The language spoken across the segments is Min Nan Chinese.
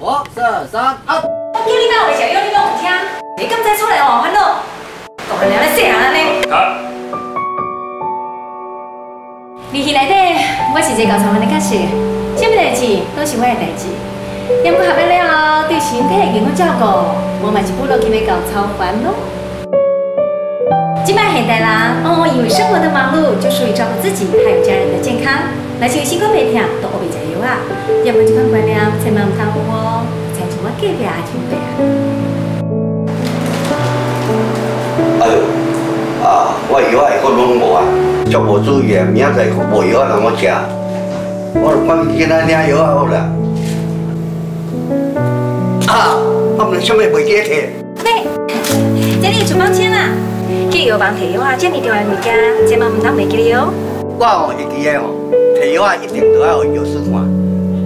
五、四、三、二。我叫你莫欲食藥，你攏毋聽，你敢知出來哦煩惱？大漢爾咧細漢按呢。卡。入戲內底，我是一個高層的角色，啥物代志攏是我的代誌。毋過合約了後，對身體的健康照顧，我嘛一步落去欲共操煩囉。這擺現代人往往因為生活的忙碌，就疏於照顧自己還有家人的健康。若是有身軀袂疼，就烏白食藥仔。毋過這款觀念千萬毋通有哦，親像我隔壁阿舅伯啊。哎呦，啊，我藥仔閣攏無啊，足無注意的，明仔載閣無藥仔通我食，我就趕緊仔領藥仔好啦。啊，我毋知啥物袂記得提。阿伯，這裡有處方簽啦，去藥房提藥仔，這麼重要的物件，千萬毋通袂記得哦。我哦會記得哦，提藥仔一定都愛予藥師看，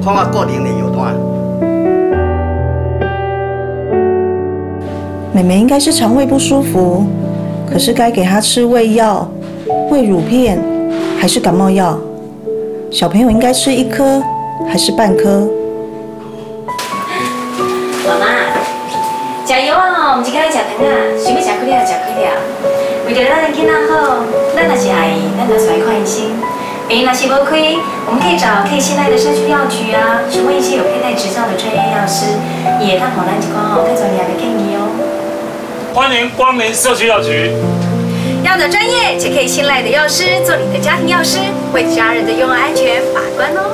看我個人的藥單。妹妹應該是腸胃不舒服，可是該給她吃胃藥、胃乳片還是感冒藥？小朋友應該吃一顆還是半顆？媽媽，食藥仔吼，毋是干焦食糖仔，想欲食幾粒就食幾粒。為著咱的囡仔好，咱若是愛伊，咱就帶伊看醫生。病院若是無開，我們可以找可以信賴的社區藥局啊，詢問一些有佩戴執照的專業藥師，伊會當予咱一寡吼較專業的建議哦。歡迎光臨社區藥局。要找專業且可以信賴的藥師做你的家庭藥師，為家人的用藥安全把關哦。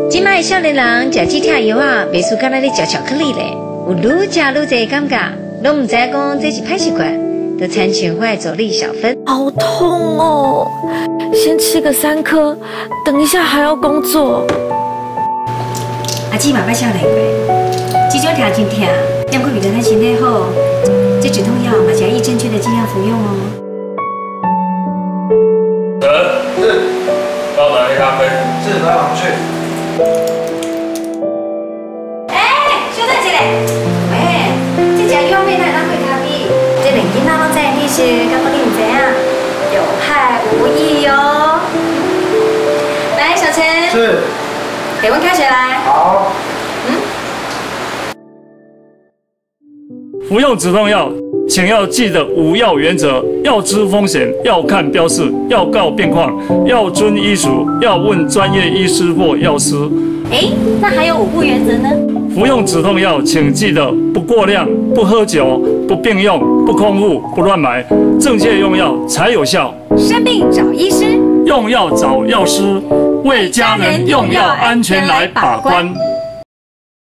這擺少年人食止疼藥仔，袂輸敢若咧食巧克力咧，有愈食愈濟的感覺，攏毋知影講這是歹習慣，就親像我的助理小芬。好痛哦！先吃個三顆，等一下還要工作。阿姊嘛捌少年過，這種疼真疼，毋過為著咱身體好，這止痛藥嘛是愛依正確的劑量服用哦。是，幫我拿杯咖啡。是，來忙去。哎，稍等一下。喂，這食藥尾哪會當配咖啡？這連囡仔攏知的知識，敢講你毋知影？有害無益哦。來，小陳。是。給阮開水來。好。嗯。服用止痛藥，請要記得五要原則：要知風險，要看標示，要告病況，要遵醫囑，要問專業醫師或藥師。哎，那還有五不原則呢？服用止痛藥，請記得不過量、不喝酒、不併用、不空腹、不亂買，正確用藥才有效。生病找醫師，用藥找藥師，為家人用藥安全來把關。